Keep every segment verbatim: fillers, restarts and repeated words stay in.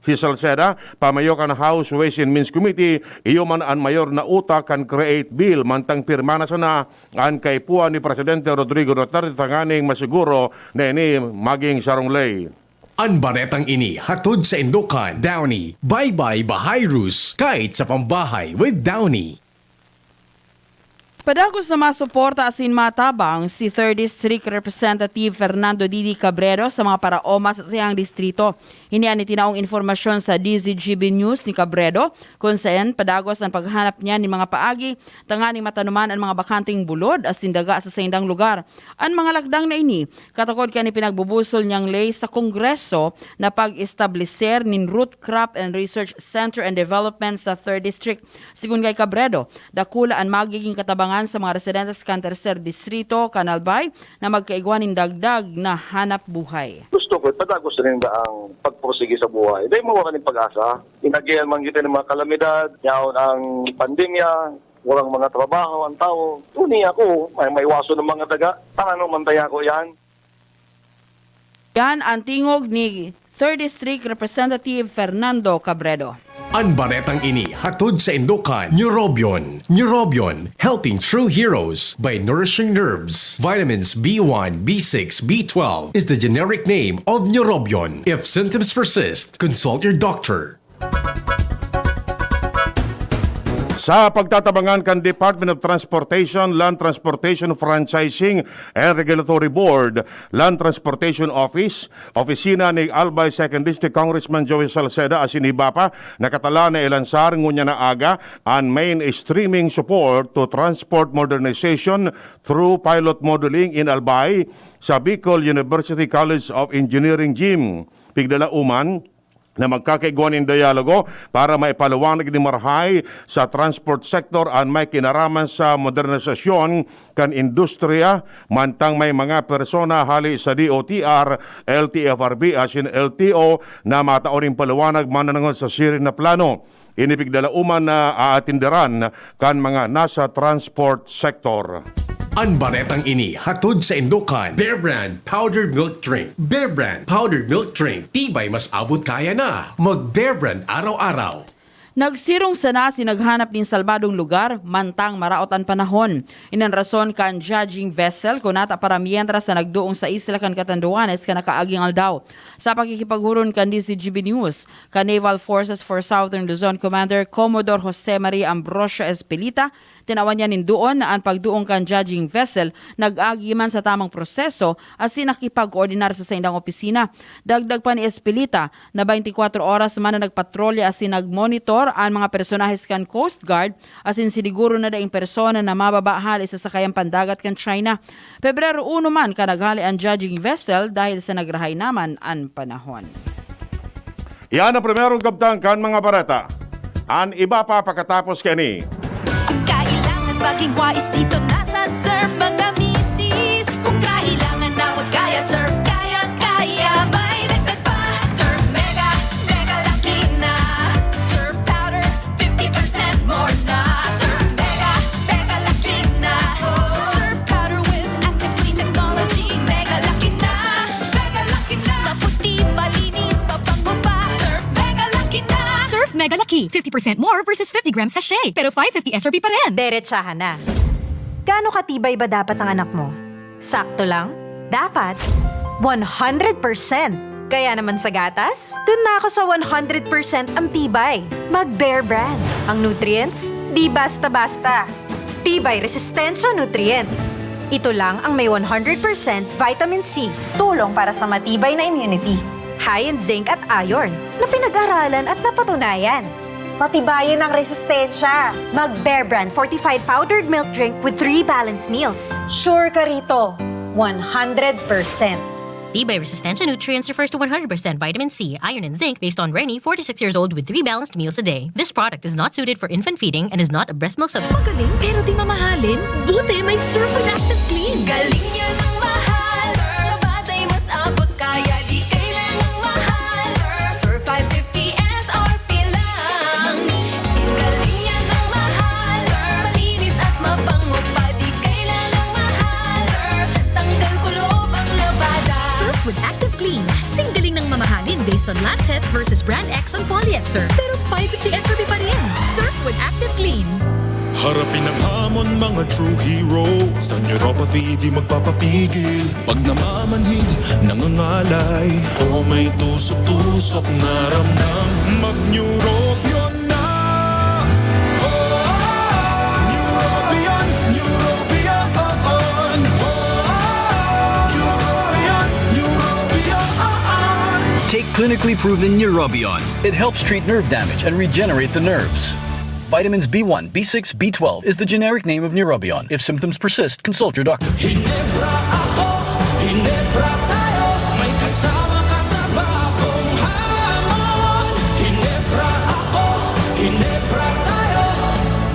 Si Salceda, pamayo kan House Ways and Means Committee, iyo man an mayor na utak kan Create Bill, mantang pirma na sana an kaipuhan ni Presidente Rodrigo Duterte tanganing masiguro na ini maging sarong ley. An baretang ini hatod saindo kan Downy. Bye-bye Bahayrus, kahit sa pambahay with Downy. Padagos na masuporta asin matabang si Third District Representative Fernando Didi Cabredo sa mga paraoma sa saiyang distrito. Ini an itinaong impormasyon sa D Z G B News ni Cabredo, kun saen padagos an paghanap niya nin mga paagi tanganing matanuman an mga bakanteng bulod asin daga sa saindang lugar. An mga lakdang na ini katukod kan ipinagbubusol niyang ley sa Kongreso na pag-estableser nin Root Crop and Research Center and Development sa Third District. Sigon kay Cabredo, dakula an magiging katabangan sa mga residentes kan Tercer Distrito, kan Albay, na magkaigwa nin dagdag na hanap buhay. Gusto ko, ipadagos rin ba ang pagpursige sa buhay? Dahil mawala ng pag-asa. Inagihan man kita ng mga kalamidad, yaon ang pandemya, walang mga trabaho ang tao. Tuni ako, may maiwaso ng mga daga. Paano mantaya ko yan? Yan ang tingog ni Third District Representative Fernando Cabredo. An baretang ini hatod saindo kan Neurobion. Neurobion, helping true heroes by nourishing nerves. Vitamins B one, B six, B twelve is the generic name of Neurobion. If symptoms persist, consult your doctor. Sa pagtatabangan kan Department of Transportation, Land Transportation Franchising and Regulatory Board, Land Transportation Office, opisina ni Albay Second District Congressman Joey Salceda asin iba pa, nakatala na ilansar ngunyan na aga an mainstreaming support to transport modernization through pilot modeling in Albay sa Bicol University College of Engineering gym. Pigdala uman na magkakaigwa nin dialogo para maipaliwanag ni marahay sa transport sector an may kinaraman sa modernisasyon kan industriya, mantang may mga persona hali sa D O T R, L T F R B asin L T O na matao nin paliwanag mananangod sa siring na plano. Ini pigdala uman na aatinderan kan mga nasa transport sector. An baretang ini hatod saindo kan Bear Brand Powdered Milk Drink. Bear Brand Powdered Milk Drink, tibay mas abot kaya na. Mag Bear Brand araw-araw. Nagsirong sana asin naghanap nin salbadong lugar, mantang maraot an panahon. Inan rason kan judging vessel, kunata para mientras na nagduong sa isla kan Catanduanes kan nakaaging aldaw. Sa pakikipaghuron kan D Z G B News, kan Naval Forces for Southern Luzon Commander Commodore Jose Maria Ambrosio Espelita, tinawan niya nin duon na an pagduong kan judging vessel nag-agi man sa tamang proseso asin nakipagkoordinar sa saindang opisina. Dagdag pa ni Espelita na twenty-four oras man na nagpatrolya asin nagmonitor an mga personahes kan Coast Guard asin siniguro na daing persona na mababa hali sa sakayan pandagat kan China. Pebrero uno man kan naghali an judging vessel dahil sa nagrahay naman an panahon. Yan ang primerong kabtang kan mga bareta. An iba pa pakatapos kani. Kung kailangan maging wais dito, nasa Surf Magamisis. Kung kailangan na magkaya, Surf kaya-kaya. May dagdag pa, Surf Mega, Mega Laki na. Surf Powder, fifty percent more na. Surf Mega, Mega Laki na. Surf Powder with Active Clean Technology, Mega Laki na. Mega Laki na. Maputi, malinis, mabango pa. Surf Mega Laki na. Surf Mega Laki, fifty percent more versus fifty grams sachet, pero five fifty S R P pa rin. Derechahan na. Gaano katibay ba dapat ang anak mo? Sakto lang? Dapat one hundred percent. Kaya naman sa gatas, dun na ako sa one hundred percent ang tibay. Mag Bear Brand. Ang nutrients, di basta-basta. Tibay Resistensya Nutrients. Ito lang ang may one hundred percent vitamin C, tulong para sa matibay na immunity. High in zinc at iron, na pinag-aralan at napatunayan. Patibayin ang resistensya. Mag Bear Brand fortified powdered milk drink with three balanced meals. Sure ka rito, one hundred percent. Tibay Resistensya Nutrients refers to one hundred percent vitamin C, iron, and zinc based on Reni, forty-six years old, with three balanced meals a day. This product is not suited for infant feeding and is not a breast milk substitute. Magaling pero di mamahalin? Buti may Surf with Active Clean. Galing niya ng mahal. Surf, batay mas abot kaya, di kailangang mahal. Surf, Surf five fifty S R P lang. Singgaling yan ng mahal. Surf, malinis at mabango pa, di kailangang mahal. Surf, tanggal kulob ang labada. Surf with Active Clean. Singgaling ng mamahalin based on lab test versus brand Exxon polyester, pero five fifty S R P pa rin. Surf with Active Clean. Harapin ang hamon, mga true hero. Sa neuropathy, di magpapapigil. Pag namamanhid, nangangalay, o may tusok-tusok na ramdam, mag-Neurobion na. Oh, Neurobion, Neurobion, oh, oh. Oh, Neurobion, Neurobion, oh, oh. Take clinically proven Neurobion. It helps treat nerve damage and regenerate the nerves. Vitamins B one, B six, B twelve is the generic name of Neurobion. If symptoms persist, consult your doctor. Hinebra ako, Hinebra tayo, may kasama ka sa bagong hamon. Hinebra ako, Hinebra tayo,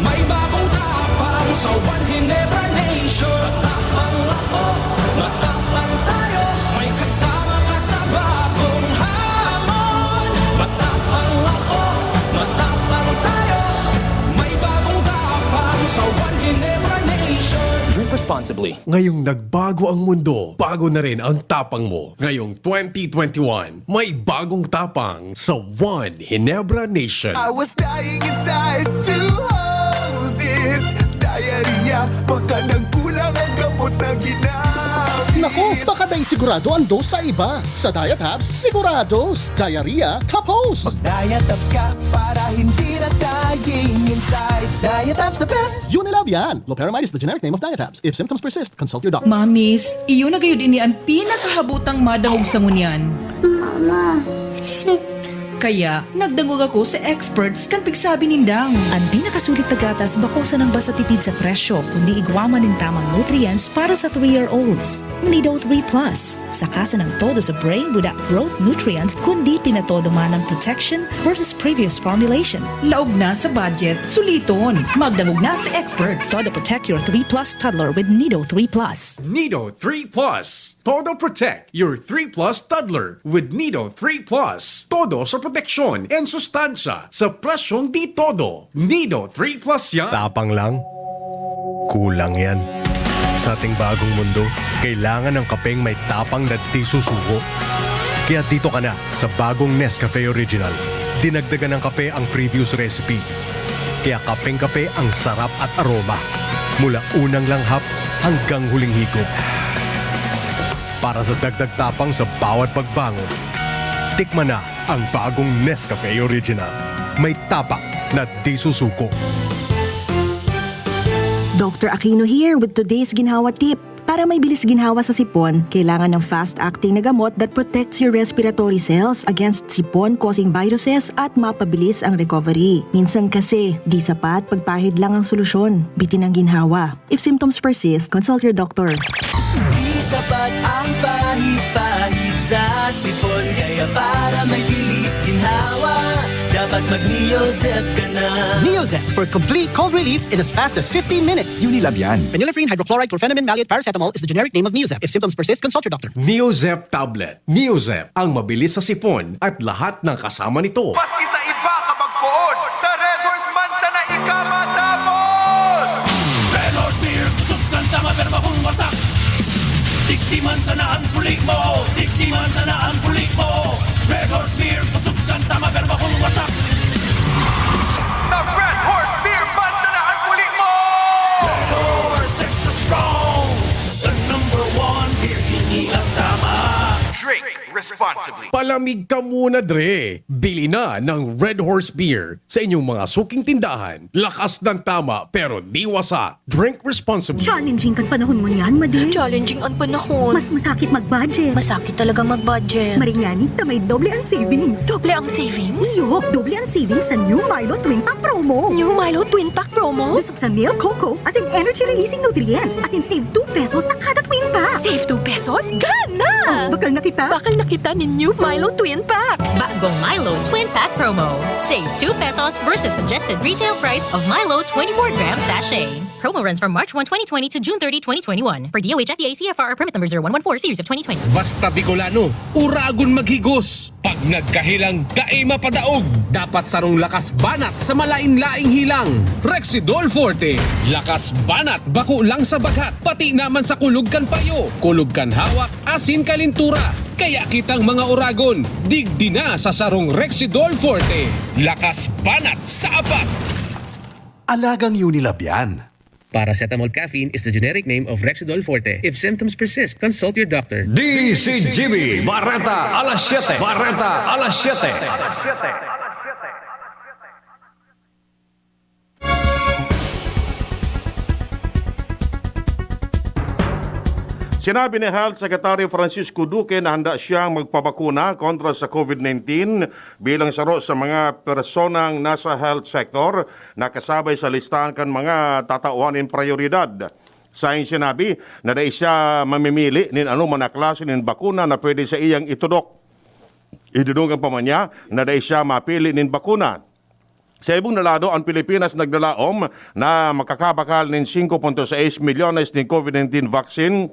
may bagong tapang sa One Hinebra Nation. Matapang ako, matapang tayo, may kasama ka sa bagong hamon. Matapang ako, matapang tayo, may bagong tapang sa One Hinebra Nation. Drink responsibly. Ngayong nagbago ang mundo, bago na rin ang tapang mo. Ngayong twenty twenty-one, may bagong tapang sa One Hinebra Nation. I was dying inside to hold it. Diarrhea, baka nagkulang ang gamot na ginamit. Naku, baka dai sigurado ang dose sa iba. Sa Diet Hubs, sigurados. Diarrhea, tapos. Mag-Diet Hubs ka para hindi na dying inside. Diet Hubs the best. Unilab yan. Loperamide is the generic name of Diet Hubs. If symptoms persist, consult your doctor. Mamis, iyo na gayud ini an pinakahabotang madangog sa ngunyan. Mama, shit. Kaya, nagdangog ako sa experts kan pigsabi nindang. An pinakasulit na gatas bako sanang basta tipid sa presyo, kundi igwa man nin tamang nutrients para sa three-year-olds. Nido three plus. Saka sanang todo sa brain buda growth nutrients, kundi pinatodo man ang protection versus previous formulation. Laog na sa budget, suliton. Magdangog na sa experts. Todo protect your three plus toddler with Nido three plus. Nido three plus. Todo protect your three plus toddler with Nido three plus. Todo sa proteksyon and sustansya sa presyong di todo. Nido three plus yan. Tapang lang. Kulang yan. Sa ating bagong mundo, kailangan ng kapeng may tapang na di susuko. Kaya dito ka na sa bagong Nescafe Original. Dinagdagan ng kape ang previous recipe. Kaya kapeng-kape ang sarap at aroma. Mula unang langhap hanggang huling higop. Para sa dagdag tapang sa bawat pagbangon, tikman na ang bagong Nescafe Original. May tapang na di susuko. Doctor Aquino here with today's Ginhawa Tip. Para may bilis ginhawa sa sipon, kailangan ng fast-acting na gamot that protects your respiratory cells against sipon-causing viruses at mapabilis ang recovery. Minsan kasi, di sapat pagpahid lang ang solusyon. Bitin ang ginhawa. If symptoms persist, consult your doctor. Di sapat ang pahid-pahid sa sipon, kaya para may bilis ginhawa, dapat mag-Neozep ka na. Neozep for complete cold relief in as fast as fifteen minutes. Unilab yan. Phenylephrine, hydrochloride, chlorphenamine, maleate, paracetamol is the generic name of Neozep. If symptoms persist, consult your doctor. Neozep tablet. Neozep, ang mabilis sa sipon at lahat ng kasama nito. Maski sa iba ka magpoon, sa Red Horse man sana ika matapos! Red Horse Beer, kusog kan tama pero bakong wasak. Tiktiman sana ang puli mo, tiktiman sana ang puli mo. Red Horse Beer, kusog kan tama pero bakong wasak. Sa Red Horse Beer man sana ang puli mo! Red Horse, extra strong. The number one beer, ini ang tama. Drink responsibly. Palamig ka muna, Dre. Bili na ng Red Horse Beer sa inyong mga suking tindahan. Lakas ng tama, pero di wasak. Drink responsibly. Challenging kan panahon ngunyan, Madi. Challenging ang panahon. Mas masakit mag-budget. Masakit talaga mag-budget. Maring ngani ta may doble ang savings. Doble ang savings? Iyo, doble ang savings sa New Milo Twin Pack Promo. New Milo Twin Pack Promo? Dusog sa milk, cocoa, asin energy-releasing nutrients, asin save two pesos sa kada twin pack. Save two pesos? Gana! Oh, bakal na kita! Bakal na kita nin New Milo Twin Pack! Bagong Milo Twin Pack Promo. Save two pesos versus suggested retail price of Milo twenty-four gram sachet. Promo runs from March one, twenty twenty to June thirty, twenty twenty-one. Per D O H F D A C F R permit number zero one one four series of twenty twenty. Basta Bicolano, uragon maghigos. Pag nagkahilang, dai mapadaog. Dapat sarong lakas banat sa malain-laing hilang. Rexidol Forte. Lakas banat, bako lang sa baghat, pati naman sa kulog kan payo, kulog kan hawak, asin kalintura. Kaya kitang mga uragon, digdi na sa sarong Rexidol Forte. Lakas banat sa apat. Alagang Unilab yan. Paracetamol caffeine is the generic name of Rexidol Forte. If symptoms persist, consult your doctor. D C G B, Bareta alas siyete. Bareta alas siyete. Sinabi ni Health Secretary Francisco Duque na handa siyang magpabakuna kontra sa COVID nineteen bilang saro sa mga personang nasa health sector na kasabay sa listahan kan mga tatawan nin prayoridad. Saing sinabi na dai siya mamimili nin anoman na klase nin bakuna na pwede sa iyang itudok. Idinugang pa man niya na dai siya mapili nin bakuna. Sa ibong na lado, an Pilipinas naglalaom na makakabakal nin singko punto sais milyones nin COVID nineteen vaccine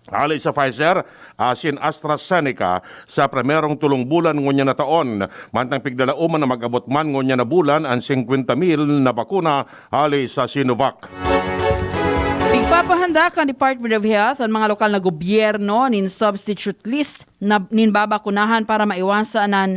hali sa Pfizer asin AstraZeneca sa primerong tolong bulan ngunyan na taon, mantang piglalaoman na mag-abot man ngunyan na bulan an singkwenta mil na bakuna hali sa Sinovac. Pigpapahanda kan Department of Health an mga lokal na gobyerno nin substitute list na nin babakunahan para maiwasan an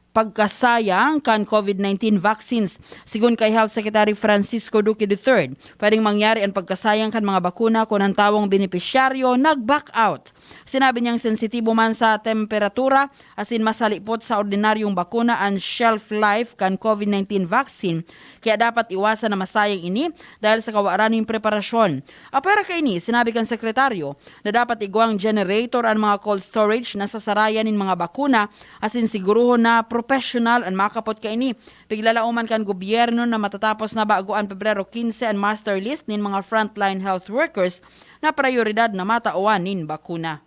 pagkasayang kan COVID nineteen vaccines. Sigon kay Health Secretary Francisco Duque the third, pwedeng mangyari an pagkasayang kan mga bakuna kun an tawong benepisyaryo nag-back out. Sinabi niyang sensitibo man sa temperatura asin masalipot sa ordinaryong bakuna an shelf life kan COVID nineteen vaccine, kaya dapat iwasan na masayang ini dahil sa kawaran nin preparasyon. Apwera kaini, sinabi kan sekretaryo na dapat igwang generator an mga cold storage na sasarayan nin mga bakuna asin sigurohon na propesyonal an makapot kaini. Piglalaoman kan gobyerno na matatapos na bago an Pebrero quince an master list nin mga frontline health workers na prayoridad na matawan nin bakuna.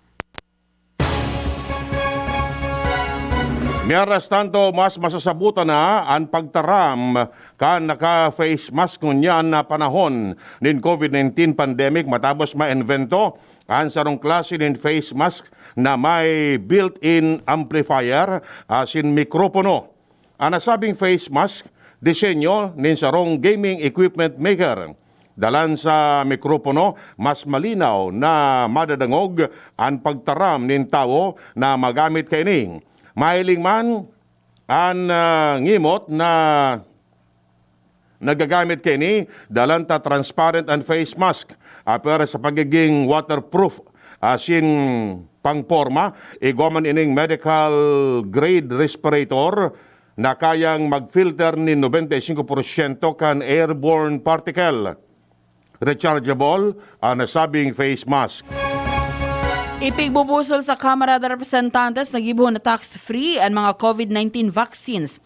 Mientras tanto, mas masasabutan na an pagtaram kan naka-face mask ngunyan na panahon nin COVID nineteen pandemic matapos maimbento an sarong klase nin face mask na may built-in amplifier asin mikropono. An nasabing face mask, disenyo nin sarong gaming equipment maker. Dalan sa mikropono, mas malinaw na madadangog an pagtaram nin tawo na magamit kaini. Mahiling man an ah, ngimot na nagagamit kaini, dalan ta transparent an face mask. Apwera sa pagiging waterproof asin pangporma, igwa man ining medical grade respirator na kayang mag-filter nin nobenta y singko porsyento kan airborne particle. Rechargeable an nasabing face mask. Ipigbubusol sa Kamara de Representantes na gibohon na tax-free an mga COVID nineteen vaccines.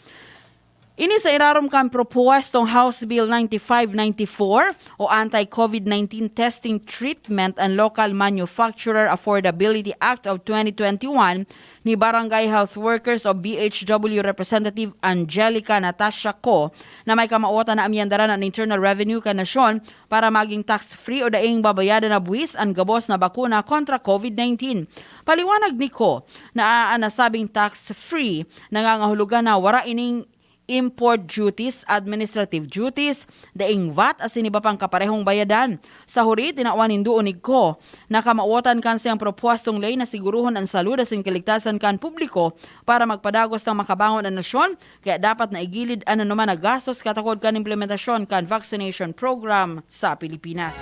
Ini sa irarom kan propuwestong House Bill ninety-five ninety-four o Anti-COVID nineteen Testing, Treatment and Local Manufacturer Affordability Act of twenty twenty-one ni Barangay Health Workers o B H W Representative Angelica Natasha Co na may kamawotan na amyendaran an Internal Revenue kan nasyon para maging tax-free o daing babayadan na buwis an gabos na bakuna kontra COVID nineteen. Paliwanag ni Co na an nasabing tax-free nangangahulugan na wara ining import duties, administrative duties, daing vat asin iba pang kaparehong bayadan. Sa huri, tinawan nin duon ni Co na kamawotan kan saiyang propuwestong ley na sigurohon an salud asin kaligtasan kan publiko para magpadagos nang makabangon an nasyon, kaya dapat na igilid an anoman na gastos katakod kan implementasyon kan vaccination program sa Pilipinas.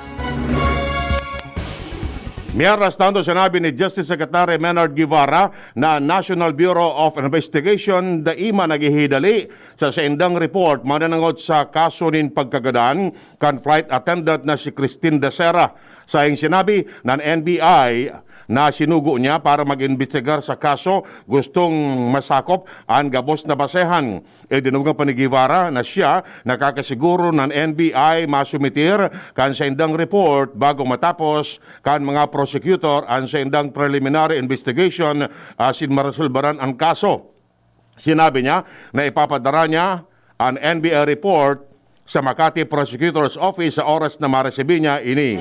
Mientras tanto, sinabi ni Justice Secretary Menard Guevara na National Bureau of Investigation dai man naghihidali sa saindang report mananangod sa kaso nin pagkagadan kan flight attendant na si Christine Dacera. Saing sinabi ng N B I na sinugo niya para mag-imbestigar sa kaso, gustong masakop an gabos na basehan. Idinugang pa ni Guevara na siya nakakasiguro na an N B I masumitir kan saindang report bago matapos kan mga prosecutor an saindang preliminary investigation asin maresolbaran an kaso. Sinabi niya na ipapadara niya an N B I report sa Makati Prosecutor's Office sa oras na maresibi niya ini.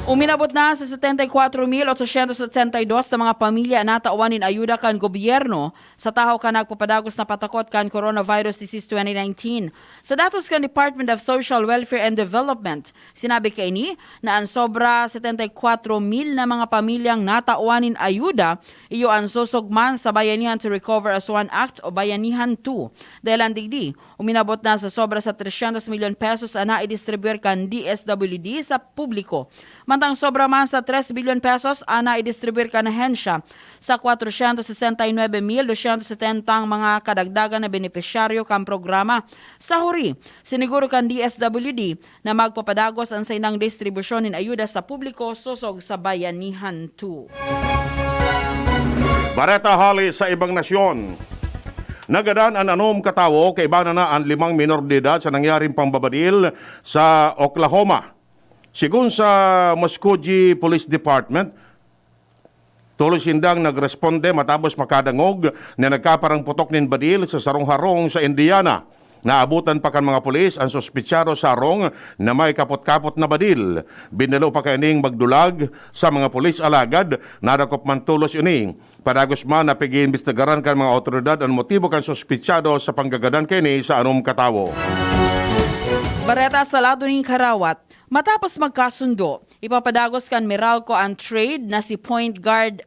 Uminabot na sa setenta y cuatro mil ochocientos ochenta y dos na mga pamilya na natawan nin ayuda kan gobyerno sa tahaw kan nagpapadagos na patakot kan coronavirus disease twenty nineteen. Sa datos kan Department of Social Welfare and Development, sinabi kaini na an sobra setenta y cuatro mil na mga pamilyang natawan nin ayuda iyo an sosog man sa Bayanihan to Recover as One Act o Bayanihan two. Dahelan digdi, uminabot na sa sobra sa trescientos milyon pesos an naidistribuyar kan D S W D sa publiko. Mantang sobra man sa tres bilyon pesos an naidistribuyar kan ahensya sa kwatrocientos sesenta y nuebe mil doscientos setenta ang mga kadagdagan na benepisyaryo kan programa. Sa huri, siniguro kan D S W D na magpapadagos an saindang distribusyon nin ayuda sa publiko sosog sa Bayanihan two. Bareta hali sa ibang nasyon. Nagadan an anom ka tawo, kaiba na na an limang minor de edad sa nangyaring pambabadil sa Oklahoma. Sigon sa Muskogee Police Department, tulos sindang nagresponde matapos makadangog na nagkaparang putok nin badil sa sarong harong sa Indiana. Naabutan pa kan mga pulis an suspitsado sa harong na may kapot-kapot na badil. Binalo pa kaining magdulag sa mga pulis, alagad nadakop man tolos ini. Padagos man na pig-iimbestigaran kan mga awtoridad an motibo kan suspitsado sa panggagadan kaini sa anom ka tawo. Bareta sa lado nin karawat. Matapos magkasundo, ipapadagos kan Meralco an trade na si point guard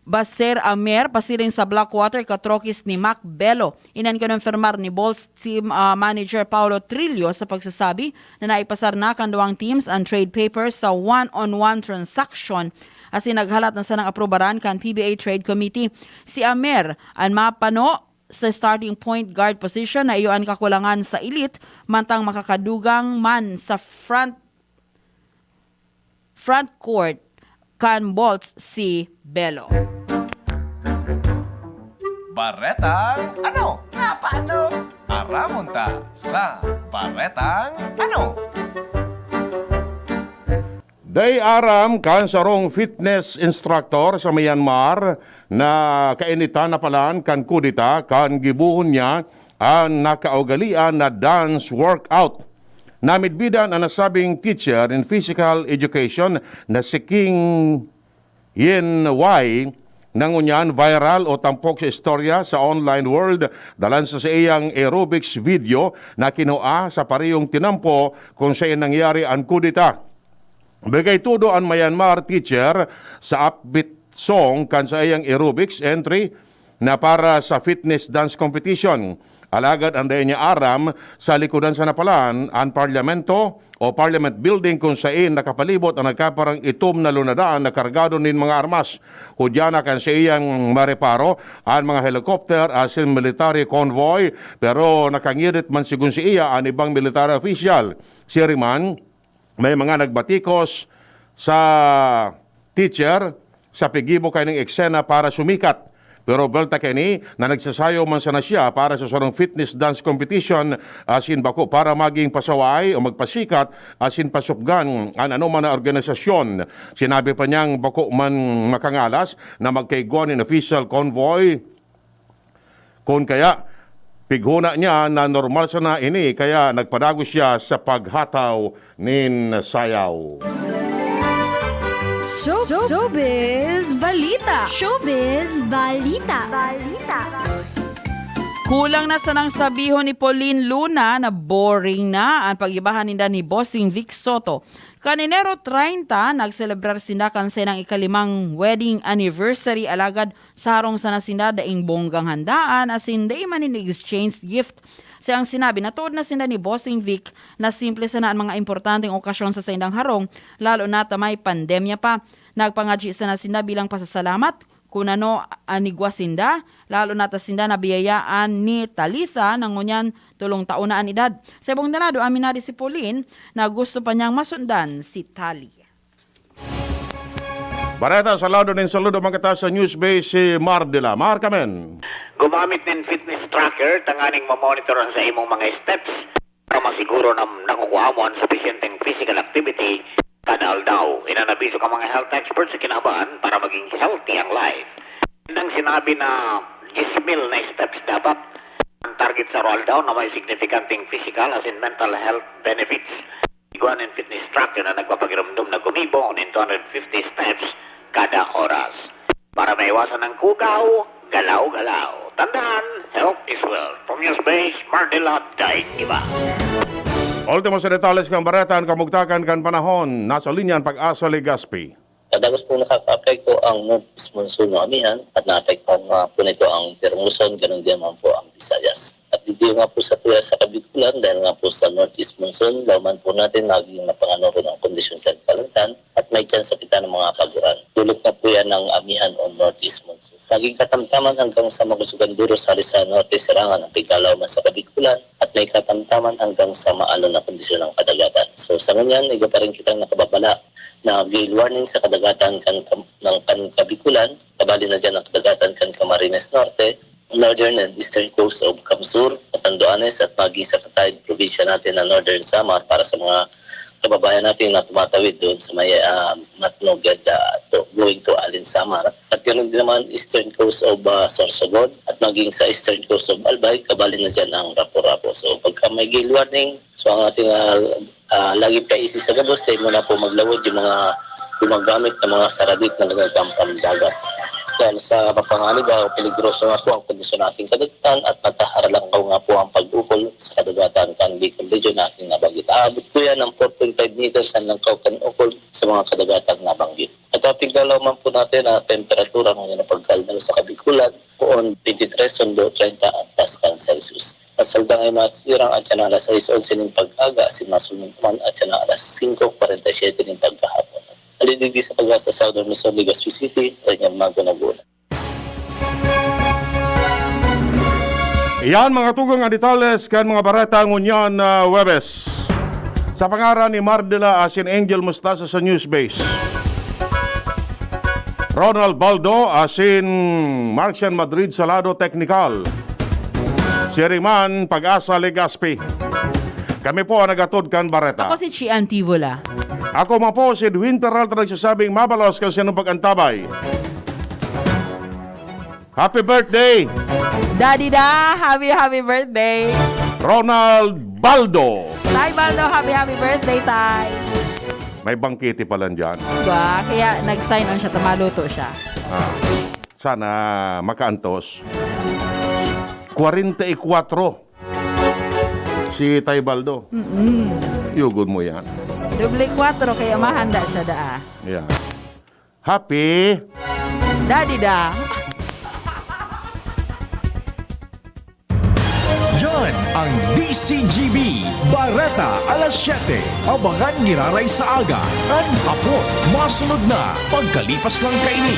Baser Amer pasiring sa Blackwater, katrokis ni Mac Bello. Iyan an kinonfirmar ni Bolts team, ah, manager Paulo Trillo sa pagsasabi na naipasar na kan duwang teams an trade papers sa one-on-one transaction asin naghalat na sanang aprubaran kan P B A Trade Committee. Si Amer an mapano sa starting point guard position na iyo an kakulangan sa elite, mantang makakadugang man sa front front court kan Bolts si Bello. Baretang ano? Nga paano? Aramon ta sa Baretang ano? Dai aram kan sarong fitness instructor sa Myanmar na kainitan na palan kan kudeta kan gibohon niya an nakaugalian na dance workout. Namidbidan an nasabing teacher in physical education na si King Yen Wai na ngunyan viral o tampok sa istorya sa online world dalan sa saiyang aerobics video na kinua sa parehong tinampo kung saen nangyari an kudeta. Bigay todo an Myanmar teacher sa upbeat song kan saiyang aerobics entry na para sa fitness dance competition. Alagad an dai niya aram, sa likodan sana palan an Parlamento o Parliament Building, kung sain nakapalibot an nagkaparang itom na lunadan na kargado nin mga armas. Hudyana kan saiyang mareparo an mga helicopter asin military convoy, pero nakangirit man sigon saiya an ibang military official. Siring man, may mga nagbatikos sa teacher sa paggibo kaining eksena para sumikat. Pero buwelta kaini na nagsasayaw man sana siya para sa sarong fitness dance competition asin bako para magin pasaway o magpasikat asin pasupgan an anoman na organisasyon. Sinabi pa niyang bako man makangalas na magkaigwa nin official convoy. Kun kaya, pighona niya na normal sana ini, kaya nagpadagos siya sa paghataw nin sayaw. Show, showbiz balita. Showbiz balita. Balita. Kulang na sanang sabihon ni Pauline Luna na boring na an pag-ibahan ninda ni Bossing Vic Soto. Kan Enero treinta, nagselebrar sinda kan saindang ikalimang wedding anniversary, alagad sa harong sana sinda daing bonggang handaan, asin dai man nin exchange gift. Sa iyang sinabi, natood na sinda ni Bossing Vic na simple sana an mga importanteng okasyon sa saindang harong, lalo na ta may pandemya pa. Nagpangadyi sana sinda bilang pasasalamat kun ano an igwa sinda, lalo na ta sinda nabiyayaan ni Talitha na ngunyan tolong taon na an edad. Sa ibong danado, aminado si Pauline na gusto pa niyang masundan si Tali. Bareta sa lado nin saludo, magkata sa News Base si Mar de la Mar Kamen. Gumamit nin fitness tracker tanganing mamonitor an sa imong mga steps para masiguro na nakukua mo an sufisyenteng physical activity kada aldaw. Inanabiso ka mga health experts sa kinahabahan para maging healthy ang life. Nang sinabi na diyes mil na steps dapat, ang Sakit sa oral daw na may signifikanteng physical as in mental health benefits. Iguan and fitness tracker na nagpapagirumdom na gumibo nin two hundred fifty steps kada oras. Para maiwasan ang kugaw, galaw-galaw. Tandaan, health is wealth. From News Base, Mardela Daig Iba. Ultimo sa detalles kan bareta, an kamugtakan kan panahon. Nasa linya an Pag-asa Legazpi. Kadagos pong nakakaapekto ang northeast monsoon na amihan at naapektuhan nga po nito ang Intirang Luzon, ganun din naman po ang Visayas. At dito nga po sa tuya sa Kabikulan, dahil nga po sa northeast monsoon, laman po natin magiging mapanganoro ang kondisyon kan kalangitan at may tsansa kita ng mga paguran. Dulot na po yan ng amihan o northeast monsoon. Maging katamtaman hanggang sa makusugan duro sa Rizal Norte, Sirangan ang pigkalaw man sa Kabikulan at may katamtaman hanggang sa maalon na kondisyon ng kadagatan. So sa ngunyan, iba pa rin kitang nakababala na gale warning sa kadagatan kan, ng kan Kabikulan, kabali na dyan ang kadagatan kan Camarines Norte, northern and eastern coast of Camsur, Catanduanes at maging sa katayod probinsya natin na Northern Samar para sa mga kababayan natin na tumatawid doon sa may ah, Matnoged ah, to, going to Alin Samar. At ganoon din naman eastern coast of ah, Sorsogon at maging sa eastern coast of Albay, kabali na dyan ang Rapu-Rapu. So pagka may gale warning, so ang ating ah, ah, laging paisi sa gabos, dahil muna po maglawod yung mga gumagamit ng mga sarabit na nagagkampang dagat. Yan, sa mapanganib, ah, peligroso nga po ang kondisyon nating kadagatan at mataharalangkaw nga po ang pag-ukol sa kadagatan kan Bicol Region na ating nabanggit. Aabot po yan ng four point five meters ang langkaw kan ukol sa mga kadagatang nabanggit. At ating galaw man po natin na temperatura ngayon na pagkaldaw sa Kabikulan, poon twenty-three sundo treinta at Pascal Celsius. Masaldang ay masirang at siya na alas sais onse nin pag-aga, asin masunod naman at siya na alas singko kwarenta y siyete nin pagkahapon. Alidigdi sa pag-asa sa Southern Luzon, Legazpi City, Renyang Mago, Naguna. Iyan mga tugang a detalles kan mga bareta ngunyan na Huwebes. Sa pangaran ni Mardela asin Angel Mustasa sa Newsbase. Ronald Baldo asin Marcian Madrid sa lado teknikal. Siring man, Pag-asa Legazpi. Kami po ang naghatod kan bareta. Ako si Chian Tivola. Ako man po si Edwin Peralta nagsasabing mabalos kan sinong pag-antabay. Happy birthday! Daddy Da, happy, happy birthday! Ronald Baldo. Tay Baldo, happy, happy birthday, Tay! May bangkete pala dyan. Ba, kaya nag-sign on siya, tumaluto siya. Ah, sana makaantos. Kwarenta y kwatro si Tay Baldo. Mm-mm. Yugon mo yan. Doble kwatro, kaya mahanda siya daa. Yeah. Happy Daddy Da. Yan ang D C G B, Bareta alas siyete. Abangan giraray sa aga, an hapon. Masunod na, pagkalipas lang kaini.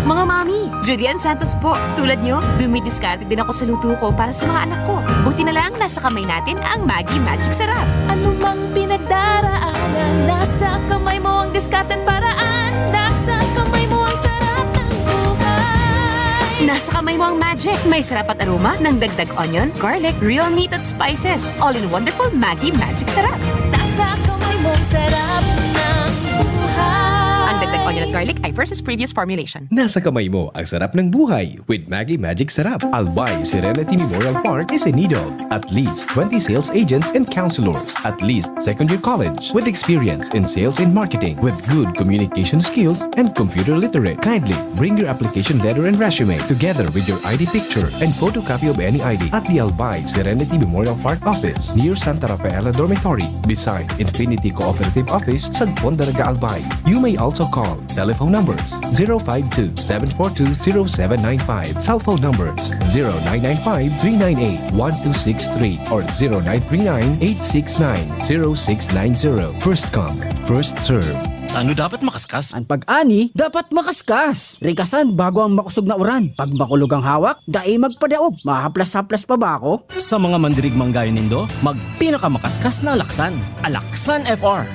Mga mami, Judy Ann Santos po. Tulad nyo, dumidiskarte din ako sa luto ko para sa mga anak ko. Buti na lang, nasa kamay natin ang Maggi Magic Sarap. Anumang pinagdaraanan, nasa kamay mo ang diskarte at paraan. Nasa kamay mo ang sarap ng buhay. Nasa kamay mo ang magic. May sarap at aroma ng dagdag onion, garlic, real meat at spices. All in wonderful Maggi Magic Sarap. Nasa kamay mo ang sarap ng buhay. Ang dagdag onion at garlic ay versus previous formulation. Nasa kamay mo ang sarap ng buhay with Maggi Magic Sarap. Albay Serenity Memorial Park is in need of at least twenty sales agents and counselors, at least second year college, with experience in sales and marketing, with good communication skills and computer literate. Kindly bring your application letter and resume together with your I D picture and photocopy of any I D at the Albay Serenity Memorial Park office near Santa Rafaela Dormitory, beside Infinity Cooperative Office, Sagpon, Daraga, Albay. You may also call Telephone numbers zero five two, seven four two, zero seven nine five. Cell phone numbers zero nine nine five, three nine eight, one two six three or zero nine three nine, eight six nine, zero six nine zero. First come, first serve. Ano dapat makaskas? Ang pag-ani dapat makaskas. Rikasan bago ang makosog na uran. Pag makulog ang hawak, dai magpadaog. Mahaplas-haplas pa ba ako? Sa mga mandirigmang gayo nindo, magpinakamakaskas na alaksan. Alaksan F R.